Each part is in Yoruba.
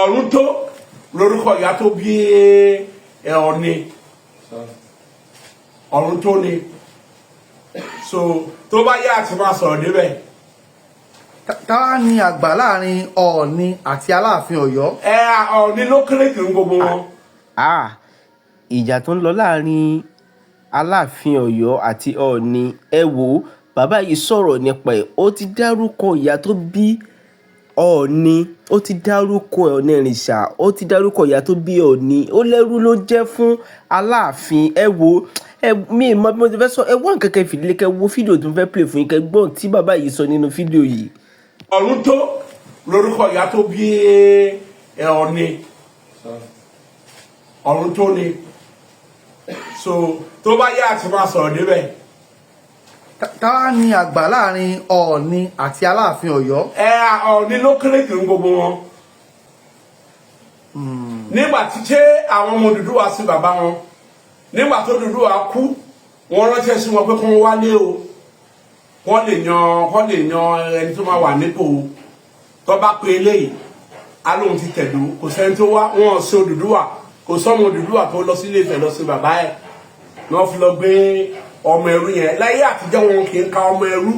Ọ̀run tó lórúkọ ìyá tó bí ẹ Ọọ̀ni. Ọ̀run tó ni. So tó bá yá àti máa sọ̀rọ̀ débẹ̀. Táwa ni àgbà láàrin Ọọ̀ni àti Aláàfin Ọ̀yọ́? Ẹ Ọọ̀ni ló kéré jù ní gbogbo wọn. Ah, ìjà tó ń lọ láàrin Aláàfin Ọ̀yọ́ àti Ọọ̀ni, ẹ wò ó, bàbá yìí sọ̀rọ̀ nípa ẹ̀. Ó ti dárúkọ ìyá tó bí Ọọ̀ni, ó ti dárúkọ Ọọ̀nìrìnṣà, ó ti dárúkọ ìyá tó bí Ọọ̀ni. Ó lẹ́rú ló jẹ́ fún Aláàfin. Ẹ wò ó, ẹ mi mọ bí mo ti fẹ́ sọ. Ẹ wá nǹkan kẹ́ fìdílé, kẹ́ wo fídíò tó ń fẹ́ play fún yín, kẹ́ gbọ́n tí bàbá yìí sọ nínú fídíò yìí. Ọ̀run tó lórúkọ ìyá tó bí ẹ Ọọ̀ni. Ọ̀run tó ni. So tó bá yá àti máa sọ̀rọ̀ débẹ̀. Táwa ni àgbà láàrin Ọọ̀ni àti Aláàfin Ọ̀yọ́? Ẹ Ọọ̀ni ló kéré jù ní gbogbo wọn. Nígbà tí ṣé àwọn ọmọ Odùduwà sí bàbá wọn, nígbà tó Odùduwà kú, wọ́n ránṣẹ́ sí wọn pé kí wọ́n wálé o, kọ́ lè yan ẹni tó máa wà nípò o. Tó bá pe eléyìí, alóhùn ti tẹ̀dó, kò sẹ́ni tó wá. Wọn sí Odùduwà, kò sọ́mọ Odùduwà tó lọ sí Ilé Ifẹ̀ lọ sí bàbá ẹ̀. Ní wọ́n fi lọ gbé ọmọ ẹrú yẹn. Láyé àtijọ́, wọn kì í ka ọmọ ẹrú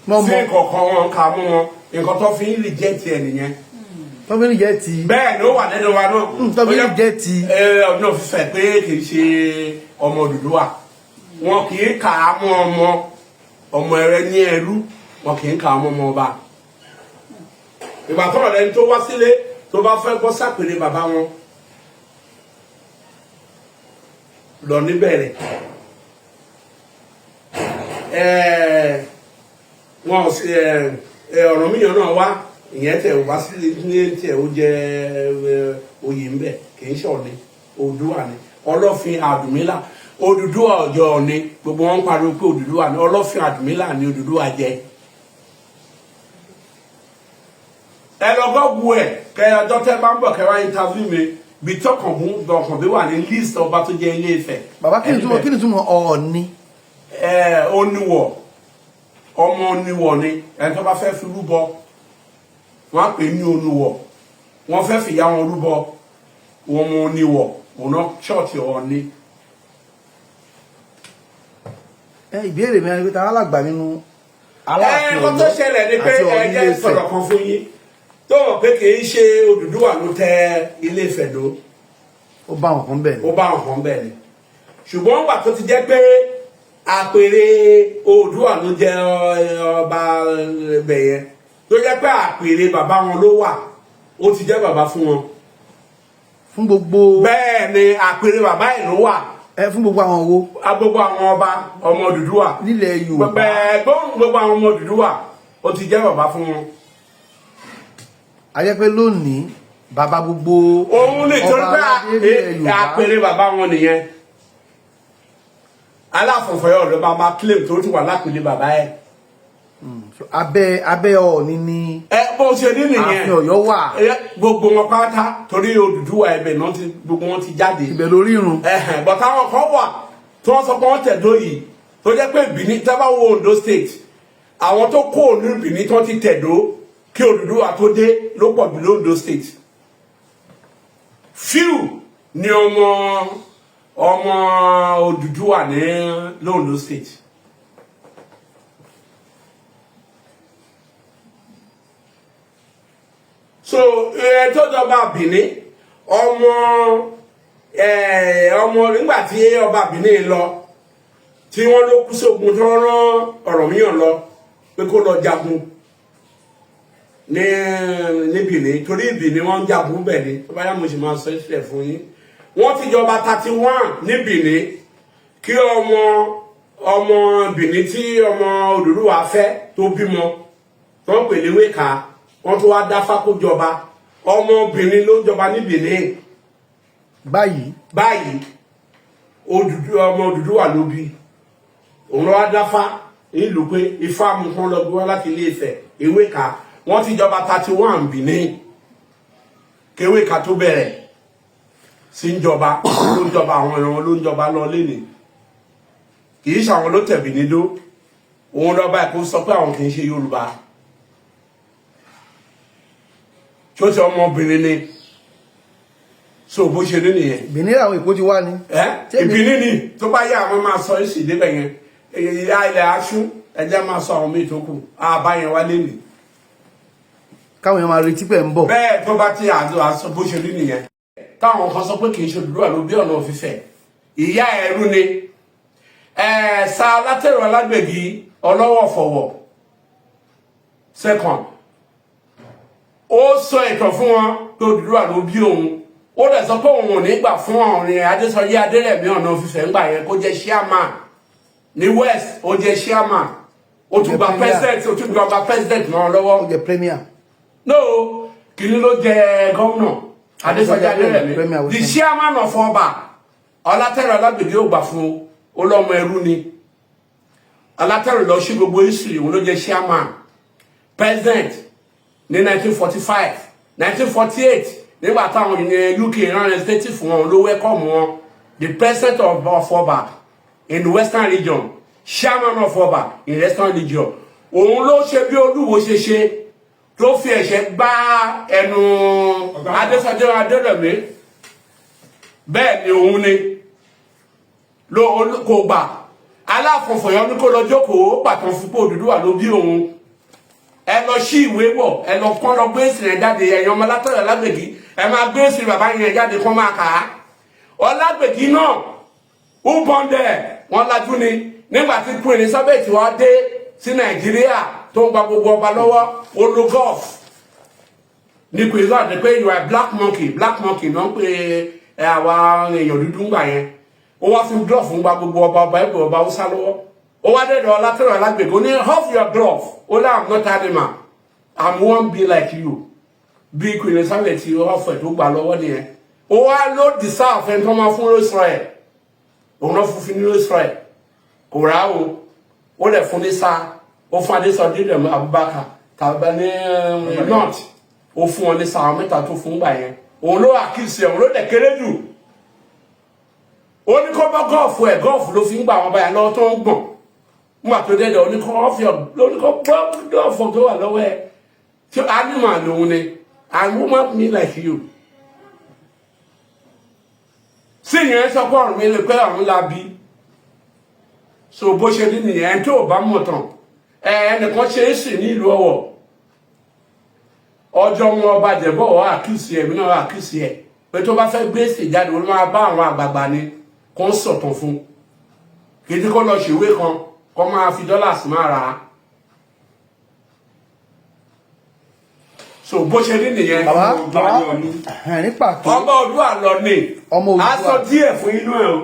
wọ́n sí mọ nǹkan wọn kà mú wọn. Nǹkan tó fi ń reject ẹ̀ nìyẹn. Tó fi ń jẹ́ ti Bẹ́ẹ̀ ni, ó wà lẹ́nu wa náà. Tó fi ń jẹ́ ti Ẹ ọ̀nà fífẹ́ pé kì í ṣe ọmọ Odùduwà, wọn kì í kà á mọ́ ọmọ ọmọ ẹrẹ ní ẹrú, wọn kì í kà á mọ́ ọmọ ọba. Ìgbà tó rọ̀ lẹ́ni tó wá sílé, tó bá fẹ́ gbọ́ sápèrè bàbá wọn lọ níbẹ̀rẹ̀ ẹ wọn ò sí ẹ ẹ Ọ̀rànmíyàn náà wá, ìyẹn tẹ wá sílé ní tẹ ó jẹ ẹ oyè ńbẹ. Kì í ṣọ̀ni, Oòduà ni. Ọlọ́fin Àdùmílà, Odùduwà ọjọ́ Ọ̀ni, gbogbo wọn ń pariwo pé Odùduwà ni. Ọlọ́fin Àdùmílà ni Odùduwà jẹ. Ẹ lọ gọ́gù ẹ, kẹ ọjọ́ tẹ bá ń bọ̀, kẹ wá interview mi bí tọkànbí tọkànbí wà ní list ọba tó jẹ Ilé Ifẹ̀. Bàbá, kí ni túmọ̀ Ọọ̀ni? Ẹ oníwọ̀, ọmọ oníwọ̀ ni. Ẹni tó bá fẹ́ fi rúbọ, wọ́n á pè ní oníwọ̀. Wọ́n fẹ́ fìyà wọn rúbọ, wọn mọ oníwọ̀, òun náà ṣọ́ọ̀tì Ọọ̀ni. Ẹ ìbéèrè mi ni pé ta alàgbà nínú Aláàfin Ẹ nǹkan tó Ọ̀yọ́ ṣẹlẹ̀ ni pé àti ẹ Ọọ̀ni jẹ́ Ilé Ifẹ̀? Sọ̀rọ̀ kan fún yín tó mọ̀ pé kì í ṣe Odùduwà ló tẹ Ilé Ifẹ̀ dó. Ó bá wọn kan bẹ́ẹ̀ ni. Ó bá wọn kan bẹ́ẹ̀ ni, ṣùgbọ́n wà tó ti jẹ́ pé àpèrè Oòduà ló jẹ́ ọba ẹbẹ̀ yẹn, tó jẹ́ pé àpèrè bàbá wọn ló wà, ó ti jẹ́ bàbá fún wọn. Fún gbogbo Bẹ́ẹ̀ ni, àpèrè bàbá ẹ̀ ló wà. Ẹ fún gbogbo àwọn wo? Gbogbo àwọn ọba ọmọ Odùduwà nílẹ̀ Yorùbá. Bẹ́ẹ̀, gbogbo àwọn ọmọ Odùduwà, ó ti jẹ́ bàbá fún wọn. A jẹ́ pé lónìí, bàbá gbogbo Òun ní torí ọba pé aládé nílẹ̀ Yorùbá. àpèrè bàbá wọn nìyẹn. Aláàfin Ọ̀yọ́ ló bá máa claim tó ti wà lápèlé bàbá ẹ̀. So, abẹ́ Ọọ̀ni ni Ẹ bó ṣe ní nìyẹn. Ààfin Ọ̀yọ́ wà. Ẹ, gbogbo wọn pátá, torí Odùduwà ẹbẹ̀ náà ti gbogbo wọn ti jáde. Ibẹ̀ lórí irun. Ẹhẹn, but àwọn kan wà tí wọ́n sọ pé wọ́n tẹ̀dó yìí, tó jẹ́ pé Benin. Tá bá wo Ondo State, àwọn tó kó òní Benin tí wọ́n ti tẹ̀dó kí Odùduwà tó dé ló pọ̀ jù lóńdó State. Few ni ọmọ ọmọ Odùduwà ní lóńdó State. So ẹ tó jọba Benin, ọmọ ẹ ọmọ nígbà tí ọba Benin lọ, tí wọ́n ló kú sógun, tí wọ́n rán Ọ̀rànmíyàn lọ pé kó lọ jagun ní Benin, torí Benin wọ́n ń jagun bẹ̀ ni. Tó bá yá, mo sì máa sọ ìṣẹ̀lẹ̀ fún yín. Wọ́n ti jọba 31 ní Benin kí ọmọ ọmọ Benin tí ọmọ Odùduwà fẹ́ tó bímọ, tó ń pè ní Wéka, wọ́n tó wá dáfá kó jọba. Ọmọ Benin ló ń jọba ní Benin. Báyìí. Báyìí, ọmọ Odùduwà ló bí. Òun ló wá dáfá nílùú pé ifá mú kán lọ gbé wá láti Ilé Ifẹ̀. Ewéka, wọ́n ti jọba 31 Benin kéwéka tó bẹ̀rẹ̀ sí ń jọba. Ló ń jọba, àwọn ìran ló ń jọba lọ lénìí. Kì í ṣàwọn ló tẹ̀bí nídó. Òun lọ́ba ẹ̀kọ́ sọ pé àwọn kì í ṣe Yorùbá. Tí ó ti ọmọbìnrin ni. So bó ṣe rí nìyẹn. Benin àwọn Èkó ti wá ni. Ẹ Ṣé mi- ìbíní ni. Tó bá yá, àwọn máa sọ èsì débẹ̀ yẹn. Ìyá ilẹ̀ aṣú ẹjẹ́ máa sọ àwọn míì tó kù àbá yẹn wá lé mi. Káwọn èèyàn máa retí pé ń bọ̀. Bẹ́ẹ̀, tó bá ti àjọ àṣọ, bó ṣe rí nìyẹn. Táwọn kan sọ pé kì í ṣe Odùduwà ló bí Ọọ̀ni of Ifẹ̀, ìyá ẹrú ni. Ẹ sa Alátẹ̀rọ Alágbègì ọlọ́wọ́ fọ̀wọ̀ second, ó sọ ìtàn fún wọn pé Odùduwà ló bí òun. Ó dẹ̀ sọ pé òun ò ní gbà fún Ọọ̀ni Adésọjí Adérẹ̀mí Ọọ̀ni of Ifẹ̀ ńgbà yẹn kó jẹ́ chairman ní West. Ó jẹ́ chairman, ó tún gba Jẹ́ premier. president, ó tún gba president mọ́ ọ lọ́wọ́. Ó jẹ premier. No, kìíní ló jẹ gómìnà, Adésọjí Adérẹ̀mí. Premier. The chairman of Ọba Ọlátẹ̀rọ Alágbèdè ò gbà fún, ó lọ́mọ ẹrú ni. Ọlátẹ̀rọ lọ sí gbogbo history, òun ló jẹ chairman, president ní 1945, 1948. Nígbà táwọn ìyẹn UK rán representative fún wọn, ló welcome wọn, the president of Ọba in the Western Region, chairman of Ọba in Western Region. Òun ló ṣe bí Olúwo ṣe ṣe tó fi ẹ̀ṣẹ̀ gbá ẹnu Adésọjí Adérẹ̀mí. Bẹ́ẹ̀ ni, òun ni ló kò gbà. Aláàfin Ọ̀yọ́ ní kó lọ jókòó pàtó fún pé Odùduwà ló bí òun. Ẹ lọ sí ìwé wọ̀, ẹ lọ kọ́, lọ gbé èsì rẹ̀ jáde. Ẹ̀yin ọmọ Látọ̀rẹ̀ Lágbègì, ẹ máa gbé èsì bàbá yẹn jáde kó máa kà á. Ọlágbègì náà ó bọ́ndẹ̀ wọn lajú ni. Nígbà tí Queen Elizabeth wá dé sí Nàìjíríà tó ń gba gbogbo ọba lọ́wọ́, ó lo glove ní Queen Elizabeth pé, "You are black monkey." Black monkey náà ń pè ẹ àwa èèyàn dúdú ńgbà yẹn. Ó wá fún glove ń gba gbogbo ọba, ọba ẹgbẹ́, ọba Haúsá lọ́wọ́. Ó wá dẹ́dọ̀ Ọlátẹ̀rọ̀ Alágbègbè, ó ní, "Off your glove." Ó ní, "I'm not animal, I'm one be like you." Bí Queen Elizabeth ọ̀fẹ́ tó gbà lọ́wọ́ nìyẹn. Ó wá ló deserve ẹni tó máa fún Rolls Royce. Òun náà fún ní Rolls Royce, kò rà o. Ó lẹ̀ fún ní sáà, ó fún Adésọdí rẹ̀ Abubakar tàbí ní north, ó fún wọn ní sáà. Àwọn mẹ́ta tó fún gbà yẹn, òun ló àkíyèsí ẹ̀, òun ló dẹ̀ kéré jù. Ó ní kó bọ́ glove ẹ̀, glove ló fi ń gbà wọn báyà lọ́wọ́ tó ń gbọ̀n nígbà tó dẹ́dẹ̀. Ó ní kó ọ́fíà, ó ní kó bọ́ glove tó wà lọ́wọ́ ẹ̀ tí animal lòun ni, "And woman me like you." Sí ìyẹn sọ pé ọ̀run mi lè pé ọ̀run la bí. So bó ṣe rí nìyẹn. Ẹni tó ò bá mọ̀ tán ẹ, ẹnìkan ṣe é sì ní ìlú Ọ̀wọ̀, ọjọ́ wọn ọba jẹ̀bọ̀ ọ̀ àkíyèsí ẹ̀mí náà àkíyèsí ẹ̀ pé tó bá fẹ́ gbé èsì jáde, wọ́n máa bá àwọn àgbààgbà ni kó ń sọ̀tàn fún, kì í tí kó lọ ṣèwé kan kó máa fi dọ́là sí máa rà á. So bó ṣe rí nìyẹn. Bàbá, bàbá, Ọba ní. Ẹ̀hẹ̀n, ní pàtó. Ọmọ Oòduà lọ ní. Ọmọ Oòduà. A sọ díẹ̀ fún inú ẹ o.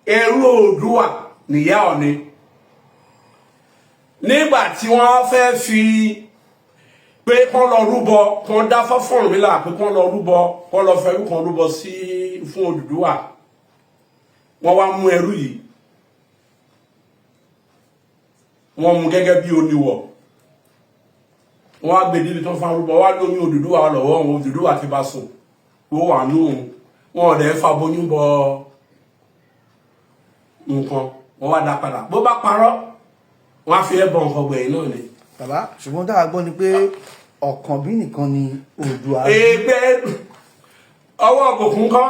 Ẹrú Oòduà nìyá Ọ̀ni. Nígbà tí wọ́n fẹ́ fi pé kán lọ rúbọ, kán dáfá fún Ọ̀rúnmìlà pé kán lọ rúbọ, kán lọ fẹ́rú kan rúbọ sí fún Odùduwà, wọ́n wá mú ẹrú yìí, wọ́n mú gẹ́gẹ́ bí oníwọ̀, wọ́n á gbé débi tó ń fa rúbọ, wọ́n á lóyún Odùduwà lọ́wọ́ òun. Odùduwà ti bá sùn, ó wà nù òun. Wọn ò dẹ̀ fa bóyún bọ nǹkan, wọ́n wá dá padà. Bó bá parọ́, wọ́n á fi ẹ́ bọ nǹkan gbẹ̀yìn náà ni. Bàbá, ṣùgbọ́n tá a gbọ́ ni pé Ọ̀kànbí nìkan ni Oòduà. Ẹgbẹ́ ọwọ́ bòkun kọ́,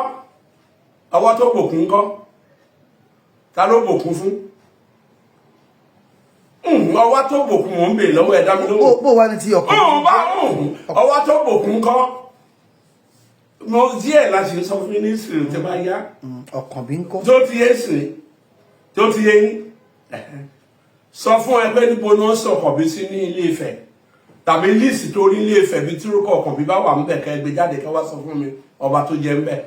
ọwọ́ tó bòkun kọ́, ta ló bòkun fún? Ọwọ́ tó bòkun, mò ń bè lọ́wọ́ ẹ̀dá mi lóhùn. Bó wá ní ti Ọ̀kànbí? Ọ̀hún bá ọ̀hún, ọwọ́ tó bòkun kọ́, mo díẹ̀ láti sọ fún yín ní sùúrù tó bá yá. Ọ̀kànbí ń kọ́? Tó ti yé sìn, tó ti yé yín, sọ fún ẹ pé níbo ni wọ́n sọ Ọ̀kànbí sí ní Ilé Ifẹ̀, tàbí list tó rí Ilé Ifẹ̀ bí tírúkọ Ọ̀kànbí bá wà ńbẹ̀, kẹ́ gbé jáde, kẹ́ wá sọ fún mi ọba tó jẹ ńbẹ̀.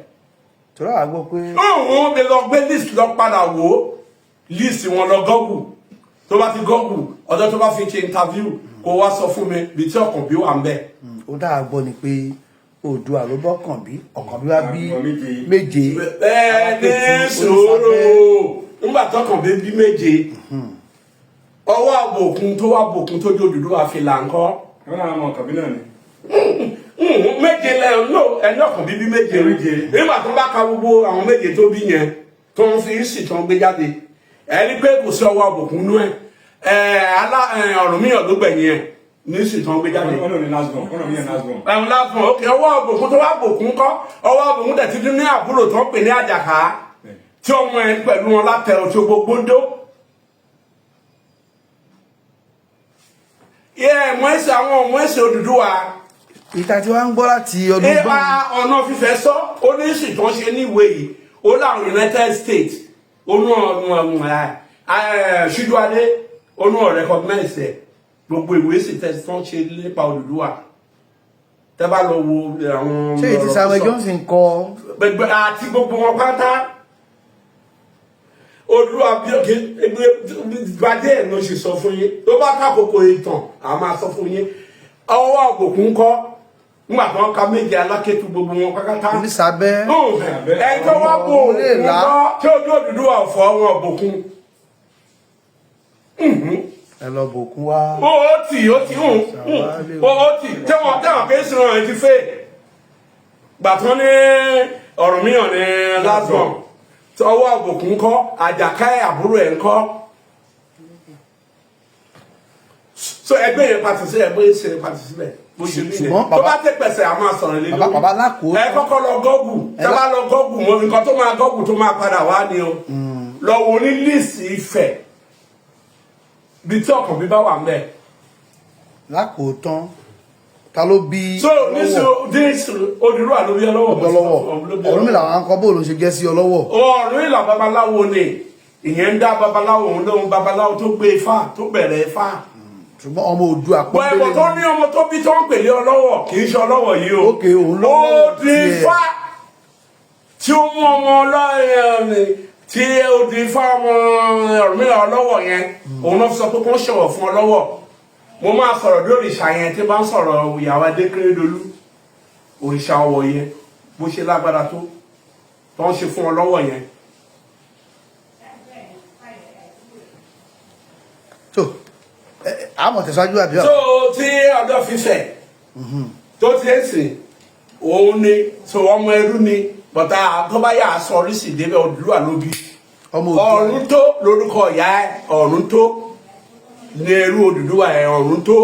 Torí àwa gbọ́ pé Ọ̀hún mi lọ gbé list, lọ padà wò ó, list wọn, lọ Google. Tó bá ti Google, ọjọ́ tó bá fi ṣe interview, kó wá sọ fún mi bí tí Ọ̀kànbí wà ńbẹ̀. Ó dáa gbọ́ ni pé Oòduà ló bọ́ Ọ̀kànbí, Ọ̀kànbí wá bí Ọmọ méje. Méje. Ẹ ní sòrò, nígbà tọkànbí bí méje, ọwọ́ àbòkun tó wá bòkun tó jó Odùduwà fi là ń kọ́. Wọn náà mọ Ọ̀kànbí náà ni. Méje lẹ́yìn no, ẹni Ọ̀kànbí bí méje. Méje. Nígbà tó bá ka gbogbo àwọn méje tó bí yẹn tó ń fi sí tó ń gbé jáde, ẹni pé kò sí ọwọ́ àbòkun nú ẹ. Ẹ alá ẹ Ọ̀rúnmìyàn ló gbẹ̀yìn ẹ. Nísì tán gbé jáde. Wọ́n lò ní last born, wọ́n lò ní last born. Ẹ̀hún lásán òkè ọwọ́ òbòkun tó wá bòkun kọ́ ọwọ́ òbòkun tẹ̀ títí ní àbúrò tó ń pè ní Àjàká tí ọmọ ẹ̀ pẹ̀lú wọn látẹ̀ ọ̀tí gbogbo dó. Ẹ̀mọ́ ẹ̀sẹ̀ àwọn ọmọ ẹ̀sẹ̀ Odùduwà. Ìta tí wọ́n ń gbọ́ láti ọdún Ẹ gbọ́n. Ọ̀nà fífẹ́ sọ ó ní sì tó ń ṣe ní ìwé yìí, ó láwọn United States onú ọ̀nà Ṣíjúadé onú ọ̀ recognize ẹ̀, gbogbo ìwé sì tẹ̀ tó ń ṣe nípa Odùduwà, tẹ́ bá lọ wo àwọn Ṣé èyí tí ọ̀rọ̀ Samuel tó sọ. Johnson kọ? Gbẹgbẹ àti gbogbo wọn pátá, Odùduwà gbadé ẹ̀ ló ṣe sọ fún yín. Tó bá kákòókò ìtàn, a máa sọ fún yín. Ọwọ́ àbòkún kọ́ nígbà tí wọ́n ka méje alákẹ́tù gbogbo wọn pátápátá. Onísàbẹ́. Ẹ tó wá bò Òun lè òkun là. kọ́ tí ojú Odùduwà ọ̀fọ̀ wọn òbòkun. Ẹ lọ bòkun wá. Ó tì ó tì tẹ́wọ̀n pé sùn ẹ̀ ti fẹ́ gbàtán ní Ọ̀rànmíyàn ní last born, ọwọ́ àbòkún kọ́, Àjàká ẹ̀ àbúrò ẹ̀ ń kọ́. So ẹgbẹ́ yẹn pàtó sí ẹgbẹ́ ṣe pàtó síbẹ̀ bó ṣe rí yẹn. Ṣùgbọ́n Tó bá tẹ pẹ̀sẹ̀, a máa sọ̀rọ̀ lé lórí. Bàbá lákòó. Ẹ kọ́kọ́ lọ gọ́gù, tẹ́ bá lọ gọ́gù mọ́ nǹkan tó máa gọ́gù tó máa padà wá ni o. Lọ wo ní líìsì Ifẹ̀ bí tí ọkàn bí bá wà ń bẹ̀. Lákòótán, ta ló bí So níṣó Odùduwà ló bí Ọlọ́wọ̀. Ọlọ́wọ̀? Ọ̀rúnmìlà wa ń kọ́, bóòlù ṣe jẹ́ sí Ọlọ́wọ̀? Ọ̀rúnmìlà babaláwo ni ìyẹn ń dá babaláwo, òun lóhun babaláwo tó gbé ifá, tó bẹ̀rẹ̀ ifá. Ṣùgbọ́n ọmọ Oòduà Bọ́ ẹ̀bọ̀ pọ́nbélé tó ni. ní ọmọ tó bí tó ń pèlé Ọlọ́wọ̀, kì í ṣe Ọlọ́wọ̀ yìí o. Ókè, òun lọ́wọ́ Ó di tiẹ̀. ifá tí ó mú ọmọ ọlọ́ọ̀ tí ó di ifá ọmọ Ọ̀rúnmìlà Ọlọ́wọ̀ yẹn, òun náà sọ pé kó ń ṣọ̀wọ̀ fún Ọlọ́wọ̀. Mo máa sọ̀rọ̀ lórí òrìṣà yẹn tí bá ń sọ̀rọ̀ ìyàwó Adékérédolú, òrìṣà Ọ̀wọ̀ yẹn, bó ṣe lágbára tó tó ń ṣe fún Ọlọ́wọ̀ yẹn. Tó àmọ̀ tẹ̀síwájú àbí So tí ọjọ́ fífẹ̀ tó ti ń sìn òun ni, so ọmọ ẹrú ni bọ̀tà tó bá yà á sọ oríṣi débẹ̀, Odùduwà ló bí. Ọmọ Oòduà. Ọ̀run tó lórúkọ ìyá ẹ̀, Ọ̀run tó ní ẹrú Odùduwà ẹ̀, Ọ̀run tó.